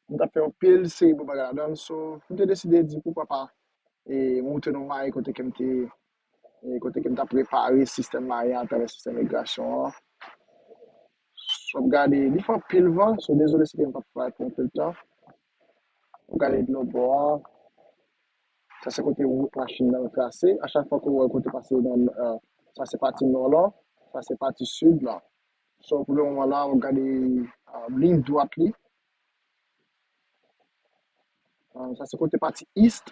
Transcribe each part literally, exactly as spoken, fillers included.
m t ap fè yon pil seri bon bagay ladan l. So, m te deside di, poukwa pa, e, montre nou mayi kote ke m te, e, kote ke m t ap repare sistèm mayi an atravè sistèm igrasyon an. So, w ap gade, li fè anpil van. So, dezole si ke m p ap fè pou anpil tan. W ap gade dlo bò an. Sa se kote wout machin nan trase. A chak fwa ke w wè kote pase nan, euh, sa se pati nò lan, sa se pati sid lan. So, pou le moman la, w ap gade, euh, liy dwat li. Euh, sa se kote pati east.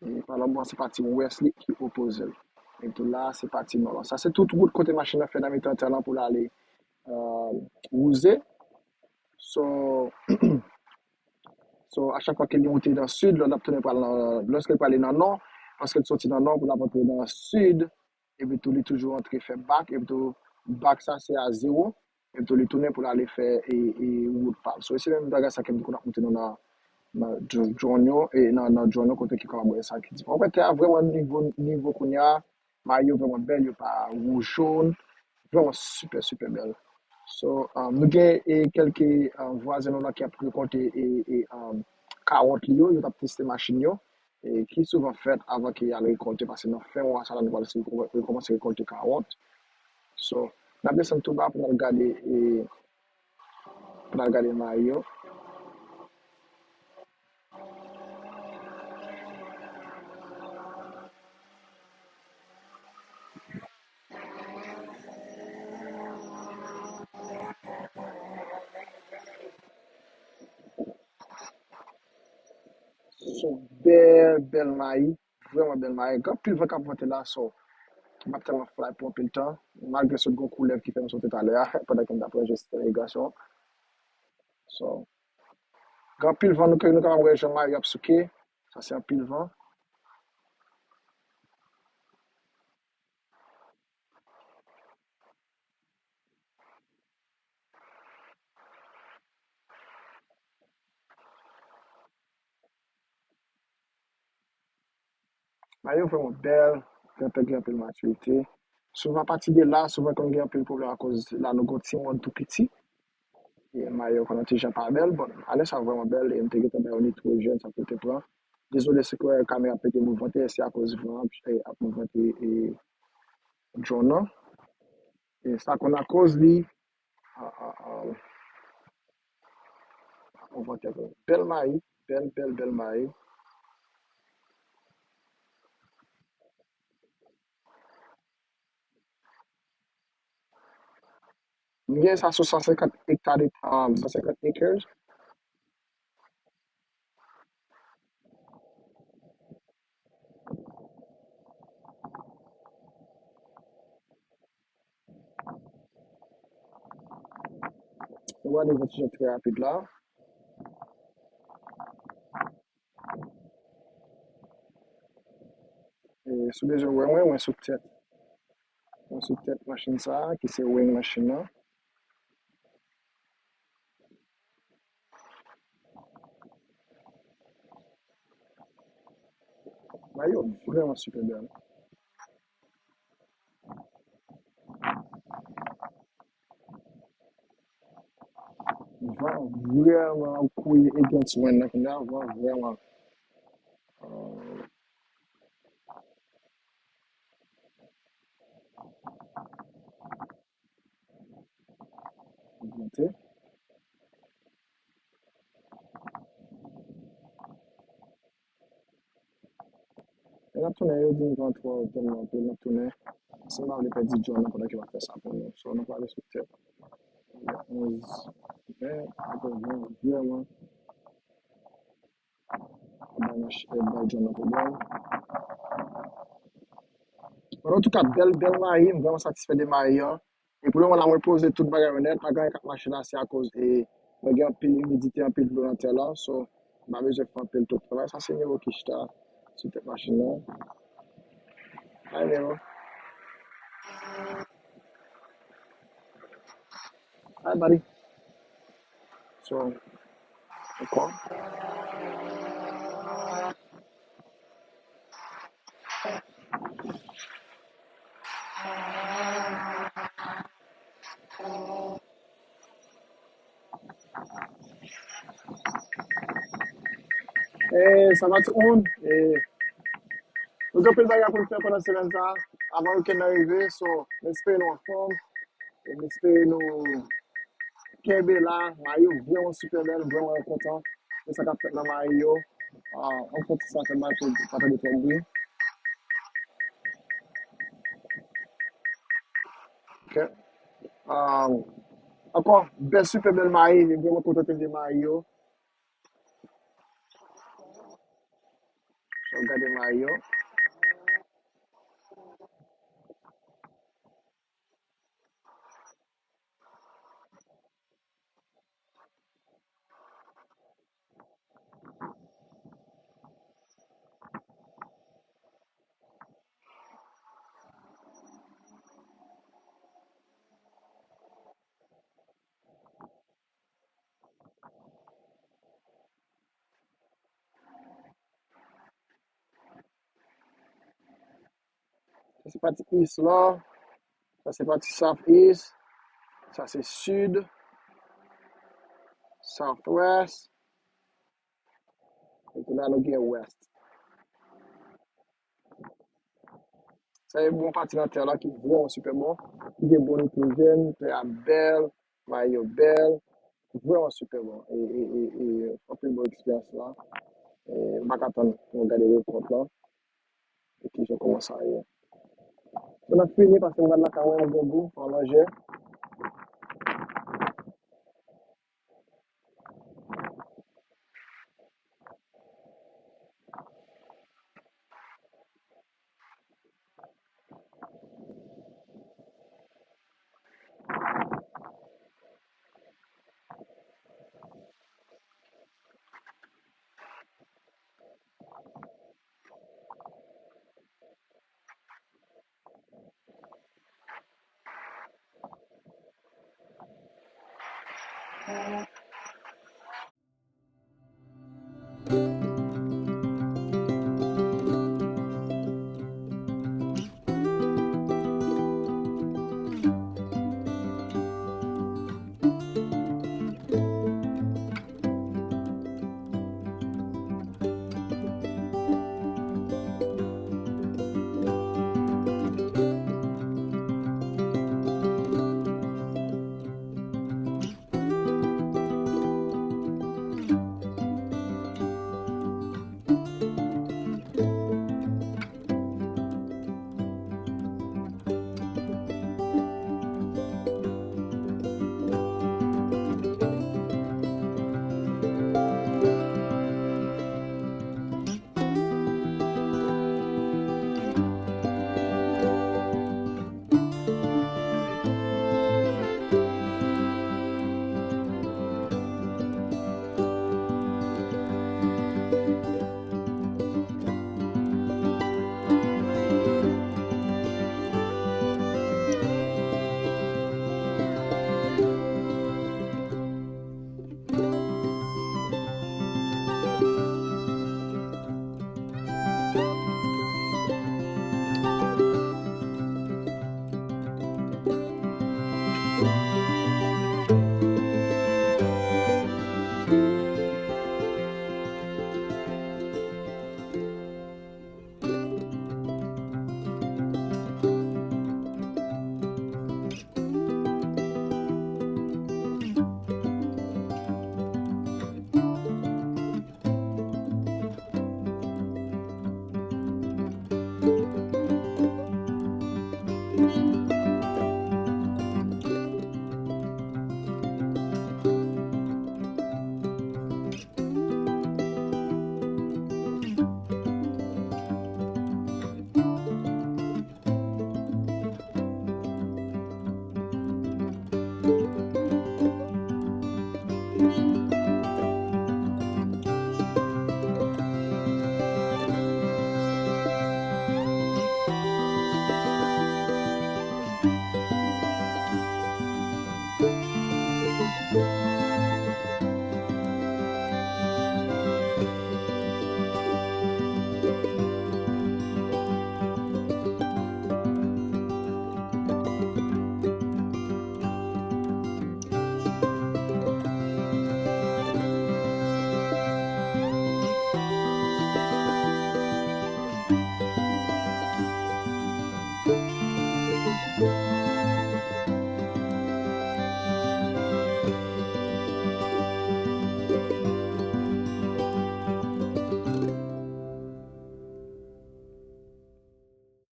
E pa lòt bò, se pati west li ki opoze l. E tou la, se pati nò lan. Sa se tout wout kote machin nan fè nan mitan tè lan pou l ale, euh, wouze. So, so, a chak fwa ke li monte nan sid, lè l ap tounen pral nan, lòske l prale nan nò, lòske l soti nan nò pou l ap antre nan sid, epi tou li toujou antre fè bak, epi tou bak sa se a zewo, epi tou li tounen pou l ale fè e, e wout pa l. So, se menm bagay sa ke m te konn ap montre nou nan, nan dro-, drone yo, e nan, nan drone yo kote ki kòlabore sa ki di. Anfèt, tè a vrèman nivo, nivo kounye a, mayi yo vrèman bèl, yo pa wouj jòn, vrèman sipè, sipè bèl. So, um, nou gen e kèlke, um, vwazen nou la ki ap rekòlte e, e, um, kawòt li yo, yo t ap teste machin yo, e ki souvan fèt avan ke y al rekòlte, paske nan fen mwa sa la, nou pral si rekòmanse rekòlte kawòt. So, n ap desann tou ba pou n al gade, e, pou n al gade mayi yo. Se yon bèl, bèl mayi, vrèman bèl mayi. Gen anpil van k ap vante la, so, m ap tèlman fly pou anpil tan, malgre sot gen yon koulèv ki fè m sote talè a, pandan ke m t ap ranje sistèm irigasyon. So, gen anpil van, nou, nou kapab wè jan mayi yo ap souke. Sa se anpil van. Mayi yo vrèman bèl, gen tan gen anpil matirite. Souvan, apati de la, souvan konn gen anpil pwoblèm akoz la nou gen yon timoun tou piti. E mayi yo konn yon ti jan pa bèl. Bon, alè sa vrèman bèl, e m te gentan ba yo nitwojèn, sa pou te pran. Dezole si w wè kamera ap pete mouvante, se akoz van an ap, e, ap mouvante, e, drone nan. E sa konn akoz li, a, a, a, mouvante. Bèl mayi, bèl, bèl, bèl mayi. M gen sa sou san senkant ekta de, um, san senkant acres. Nou pral yon ti jan trè rapid la. E, si w bezwen wè mwen, mwen sou tèt. Mwen sou tèt machin sa a, ki se wing machin nan. Mayi yo vrèman sipè bèl. Van vrèman ap kouye against wind nan kounye a, van vrèman, euh, monte. E n ap tounen, yo di m van twò tèlman anpil, n ap tounen. Si m pa vle pèdi drone nan pandan ke m ap fè sa pou nou. So, nou prale sou tèt. Onz, ven, apre ven, vrèman. Bay mach-, bay drone nan pwoblèm. Bon, antouka, bèl, bèl mayi, m vrèman satisfè de mayi an. E pou le moman la, mwen poze tout bagay yo nèt, pa gen anyen k ap mache la, se akoz, e, mwen gen anpil imidite, anpil dlo nan tè la, so, m pa bezwen fè anpil tout travay. Sa se Nero ki chita sou tèt machin nan. Hi, Nero. Hi, buddy. So, ankò. E sa va tout moun. E nou gen anpil bagay pou n fè pandan semèn sa a, avan wikenn nan rive. So, m espere nou anfòm. E m espere nou kenbe la. Mayi yo vrèman sipè bèl, vrèman mwen kontan de sa k ap fèt nan mayi yo. Ah, ann fè ti sa fè mal pou pa tande twòp bri. Ok. Ah, ankò, bèl, sipè bèl mayi, m vrèman kontan de mayi yo. So, gade mayi yo. Sa se pati east la. Sa se pati south east. Sa se sud. Southwest. Epi la nou gen west. Sa e bon pati nan tè la ki vrèman sipè bon. Ki gen bon nitrojèn, tè a bèl, mayi yo bèl, vrèman sipè bon. E, e, e, e anpil bon eksperyans la. E, m pa ka tann pou mwen gade rekòt la. E kijan kòman sa ye. So, n ap fini paske m gade lakay mwen, m gen gou, fò manje.